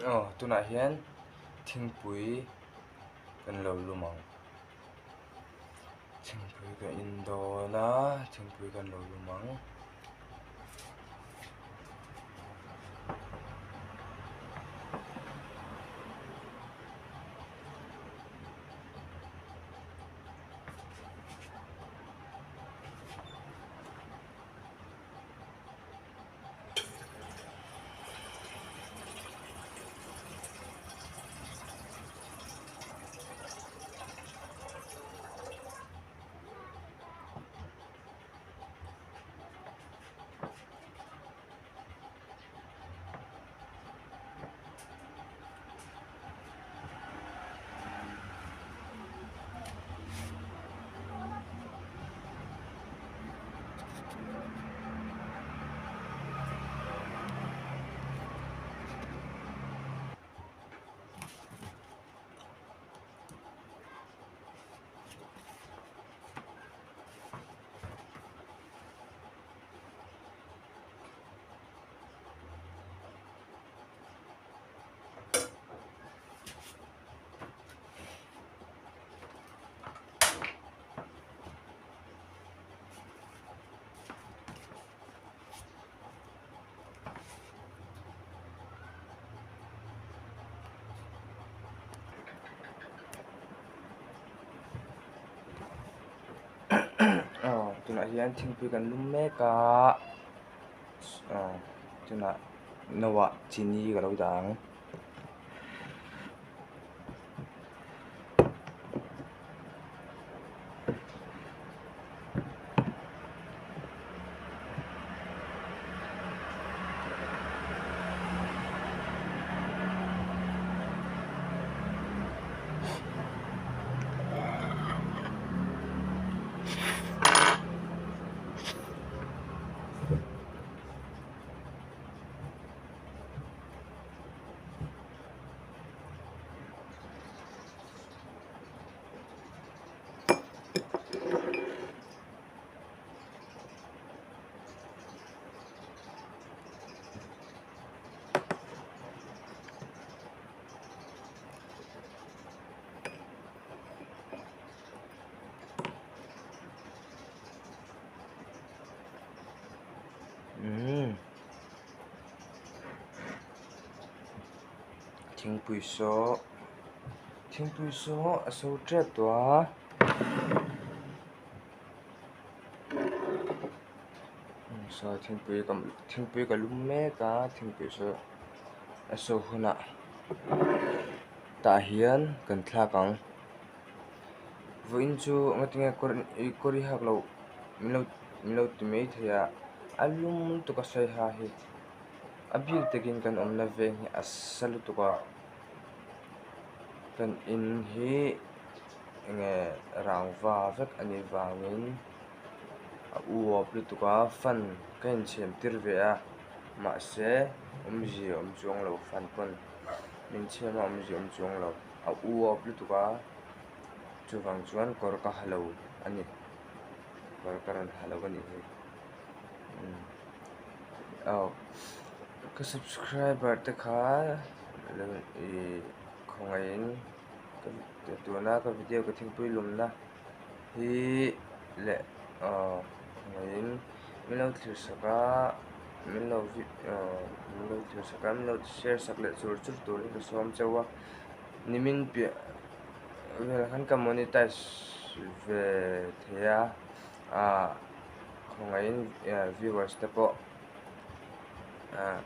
Aw tunah hian thingpui kan lo lum ang thingpui ka in dawn a thingpui kan lo lum ang. Aw tunah hian thingpui kan lum mek a aw tunah no ah chini ka lo dah ang. Umm thingpui saw thingpui saw a so tep tawh a saw thingpui ka thingpui ka lum mek a thingpui saw a so hunah tah hian kan thlak ang vawiin chu ngatinge kawr ih kawr i hak loh min lo min lo ti mai thei a a lum lutuk a sawi ha hi a bik takin kan awmna veng hi a sa lutuk a kan in hi enge rangva vek a nih vangin a uap lutuk a fan ka inchhiam tir ve a mahse awmzia awm chuang lo fan pawn min chhiam a awmzia awm chuang lo a uap lutuk a chuvang chuan kawr ka ha lo a ni kawr ka rawn ha lo a nih hi aw ka subscriber te kha ih khawngaihin tuna ka video ka thingpui lumna hi leh aw khawngaihin min lo thlir sak a min lo aw min lo thlir sak a min lo share sak leh chur chur turin ka sawm cheu a nimin piah velah khan ka monetize ve thei a ah khawngaihin viewers te pawh ah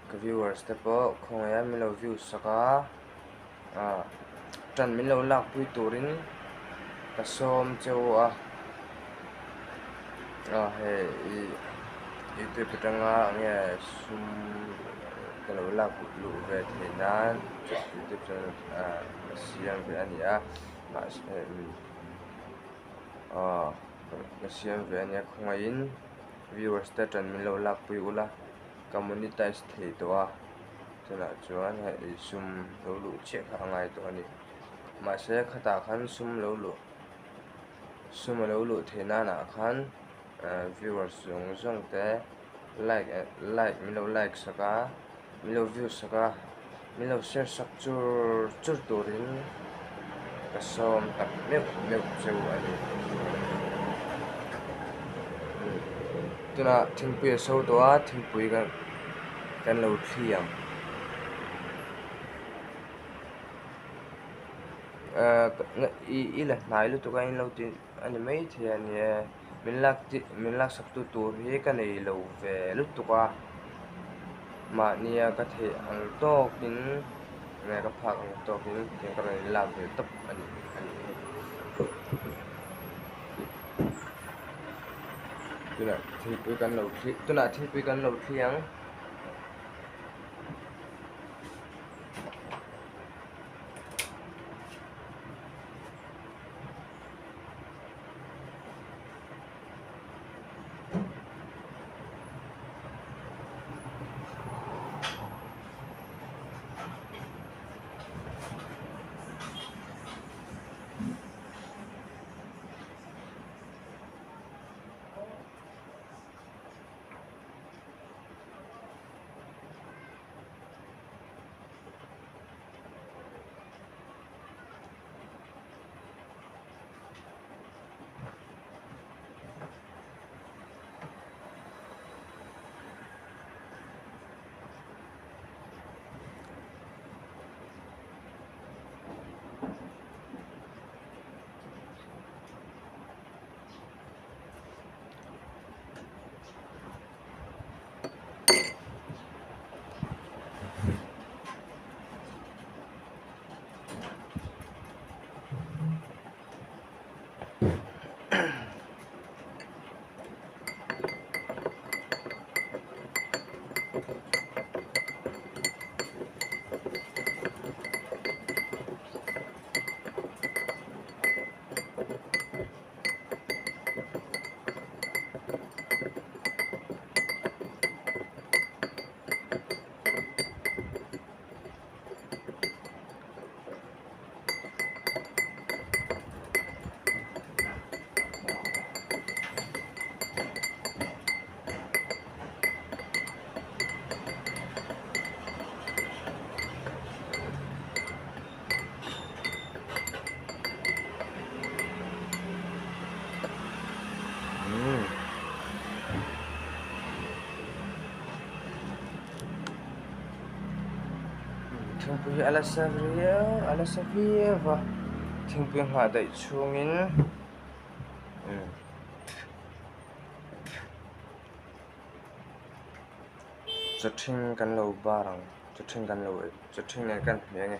ka viewers te pawh khawngaih a min lo view sak a ah tan min lo lak pui turin ka sawm cheu a ah hei ih youtube atanga enge sum ka lo lak luh ve theih nan youtube channel ah ka siam ve a ni a mahse ah ka siam ve a nia khawngaihin viewers te tan min lo lak pui ula ka monetize thei tawh a chutah chuan hei sum lo luh chiah kha a ngai tawh a ni mahse khatah khan sum lo luh sum a lo luh theih nanah khan ah viewers zawng zawng te like like min lo like sak a min lo view sak a. Min lo share sak chur chur turin ka sawm tak meuh meuh cheu a ni. Tunah thingpui a so tawh a, thingpui kan lo thli ang. I la hnai lutuk a in lo ti a ni maithei a ni e. Min lak min lak sak tu tur hi ka nei lo ve lutuk a mahnia ka theih ang tawkin nge ka phak ang tawkin tiang ka rawn inlak ve tawp a ni a ni hi. Tunah thingpui kan lo thli tunah thingpui kan lo thli ang. Thingpui hi a la sa viau a la sa viau va thingpui nghah daih chhungin chaw ṭhing kan lo bar ang chaw ṭhing kan lo chaw ṭhing nen kan hmeh ange.